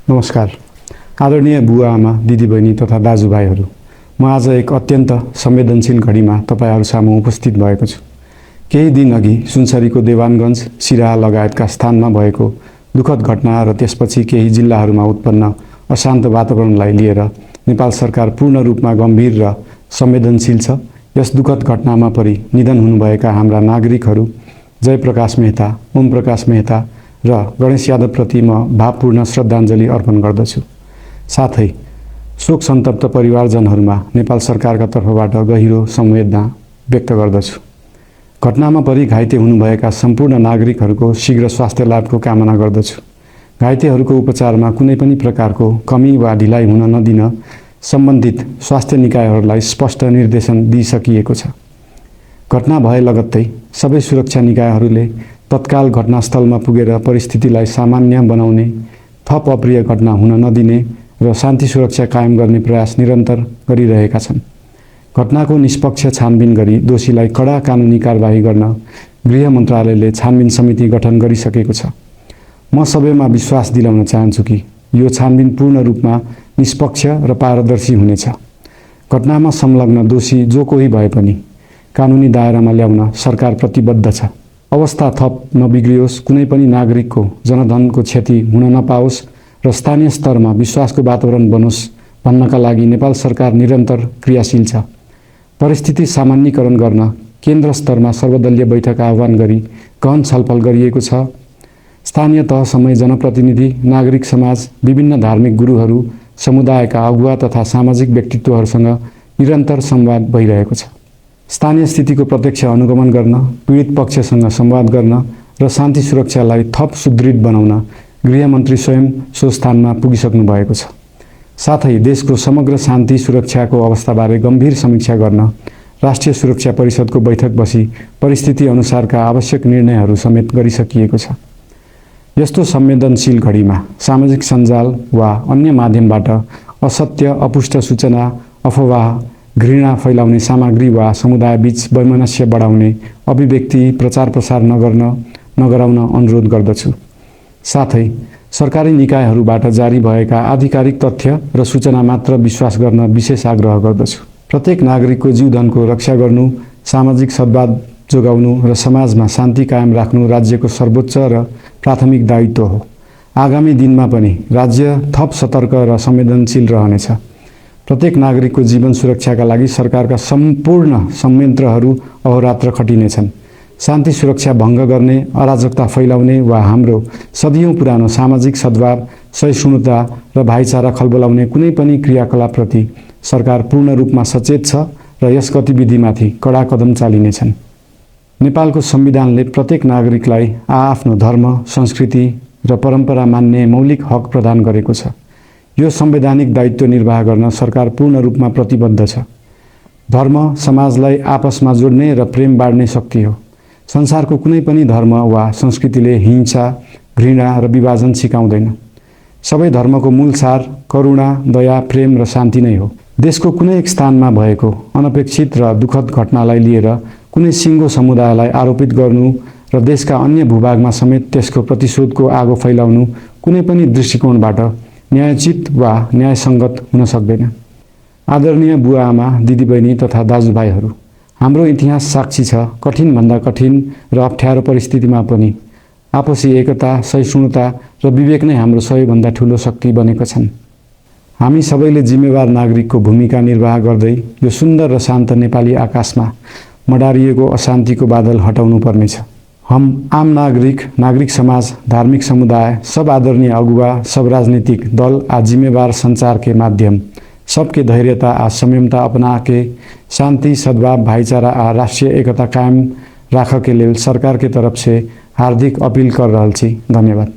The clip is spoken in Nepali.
नमस्कार। आदरणीय बुवा आमा दिदीबहिनी तथा दाजुभाइहरू, म आज एक अत्यन्त संवेदनशील घडीमा तपाईहरू सामु उपस्थित भएको छु। केही दिन अघि सुनसरीको देवानगञ्ज, सिराहा लगायतका स्थानमा भएको दुःखद घटना र त्यसपछि केही जिल्लाहरूमा उत्पन्न अशान्त वातावरणलाई लिएर नेपाल सरकार पूर्ण रूपमा गम्भीर र संवेदनशील छ। यस दुःखद घटनामा परि निधन हुनुभएका हाम्रा नागरिकहरू जयप्रकाश मेहता, ओम प्रकाश मेहता र गणेश यादवप्रति म भावपूर्ण श्रद्धाञ्जली अर्पण गर्दछु। साथै शोक सन्तप्त परिवारजनहरूमा नेपाल सरकारका तर्फबाट गहिरो संवेदना व्यक्त गर्दछु। घटनामा परि घाइते हुनुभएका सम्पूर्ण नागरिकहरूको शीघ्र स्वास्थ्य लाभको कामना गर्दछु। घाइतेहरूको उपचारमा कुनै पनि प्रकारको कमी वा ढिलाइ हुन नदिन सम्बन्धित स्वास्थ्य निकायहरूलाई स्पष्ट निर्देशन दिइसकिएको छ। घटना भए लगत्तै सबै सुरक्षा निकायहरूले तत्काल घटनास्थलमा पुगेर परिस्थितिलाई सामान्य बनाउने, थप अप्रिय घटना हुन नदिने र शान्ति सुरक्षा कायम गर्ने प्रयास निरन्तर गरिरहेका छन्। घटनाको निष्पक्ष छानबिन गरी दोषीलाई कडा कानुनी कारबाही गर्न गृह मन्त्रालयले छानबिन समिति गठन गरिसकेको छ। म सबैमा विश्वास दिलाउन चाहन्छु कि यो छानबिन पूर्ण रूपमा निष्पक्ष र पारदर्शी हुनेछ। घटनामा संलग्न दोषी जो कोही भए पनि कानुनी दायरामा ल्याउन सरकार प्रतिबद्ध छ। अवस्था थप नबिग्रियोस्, कुनै पनि नागरिकको जनधनको क्षति हुन नपाओस् र स्थानीय स्तरमा विश्वासको वातावरण बनोस् भन्नका लागि नेपाल सरकार निरन्तर क्रियाशील छ। परिस्थिति सामान्यीकरण गर्न केन्द्र स्तरमा सर्वदलीय बैठक आह्वान गरी गहन छलफल गरिएको छ। स्थानीय तहसम्मै जनप्रतिनिधि, नागरिक समाज, विभिन्न धार्मिक गुरुहरू, समुदायका अगुवा तथा सामाजिक व्यक्तित्वहरूसँग निरन्तर संवाद भइरहेको छ। स्थानीय स्थितिको प्रत्यक्ष अनुगमन गर्न, पीडित पक्षसँग संवाद गर्न र शान्ति सुरक्षालाई थप सुदृढ बनाउन गृहमन्त्री स्वयं सो स्थानमा पुगिसक्नु भएको छ। साथै देशको समग्र शान्ति सुरक्षाको अवस्थाबारे गम्भीर समीक्षा गर्न राष्ट्रिय सुरक्षा परिषदको बैठक बसी परिस्थिति अनुसारका आवश्यक निर्णयहरू समेत गरिसकिएको छ। यस्तो संवेदनशील घडीमा सामाजिक सञ्जाल वा अन्य माध्यमबाट असत्य, अपुष्ट सूचना, अफवाह, घृणा फैलाउने सामग्री वा समुदायबीच वैमनस्य बढाउने अभिव्यक्ति प्रचार प्रसार नगराउन अनुरोध गर्दछु। साथै सरकारी निकायहरूबाट जारी भएका आधिकारिक तथ्य र सूचना मात्र विश्वास गर्न विशेष आग्रह गर्दछु। प्रत्येक नागरिकको जीवधनको रक्षा गर्नु, सामाजिक सद्भाव जोगाउनु र समाजमा शान्ति कायम राख्नु राज्यको सर्वोच्च र प्राथमिक दायित्व हो। आगामी दिनमा पनि राज्य थप सतर्क र संवेदनशील रहनेछ। प्रत्येक नागरिकको जीवन सुरक्षाका लागि सरकारका सम्पूर्ण संयन्त्रहरू अहोरात्र खटिनेछन्। शान्ति सुरक्षा भङ्ग गर्ने, अराजकता फैलाउने वा हाम्रो सदियौं पुरानो सामाजिक सद्भाव, सहिष्णुता र भाइचारा खलबलाउने कुनै पनि क्रियाकलापप्रति सरकार पूर्ण रूपमा सचेत छ र यस गतिविधिमाथि कडा कदम चालिनेछन्। नेपालको संविधानले प्रत्येक नागरिकलाई आआफ्नो धर्म, संस्कृति र परम्परा मान्ने मौलिक हक प्रदान गरेको छ। यो संवैधानिक दायित्व निर्वाह गर्न सरकार पूर्ण रूपमा प्रतिबद्ध छ। धर्म समाजलाई आपसमा जोड्ने र प्रेम बाँड्ने शक्ति हो। संसारको कुनै पनि धर्म वा संस्कृतिले हिंसा, घृणा र विभाजन सिकाउँदैन। सबै धर्मको मूल सार करुणा, दया, प्रेम र शान्ति नै हो। देशको कुनै एक स्थानमा भएको अनपेक्षित र दुःखद घटनालाई लिएर कुनै सिङ्गो समुदायलाई आरोपित गर्नु र देशका अन्य भूभागमा समेत त्यसको प्रतिशोधको आगो फैलाउनु कुनै पनि दृष्टिकोणबाट न्यायोचित वा न्यायसङ्गत हुन सक्दैन। आदरणीय बुवा आमा दिदीबहिनी तथा दाजुभाइहरू, हाम्रो इतिहास साक्षी छ कठिनभन्दा कठिन र अप्ठ्यारो परिस्थितिमा पनि आपसी एकता, सहिष्णुता र विवेक नै हाम्रो सबैभन्दा ठूलो शक्ति बनेका छन्। हामी सबैले जिम्मेवार नागरिकको भूमिका निर्वाह गर्दै यो सुन्दर र शान्त नेपाली आकाशमा मडारिएको अशान्तिको बादल हटाउनु पर्नेछ। हम आम नागरिक, नागरिक समाज, धार्मिक समुदाय, सब आदरणीय अगुवा, सब राजनीतिक दल आ जिम्मेवार संचार के माध्यम सबके धैर्यता आ संयमता अपना के शांति, सद्भाव, भाईचारा आ राष्ट्रीय एकता कायम राख के लेल सरकार के तरफ से हार्दिक अपील कर रहल छी। धन्यवाद।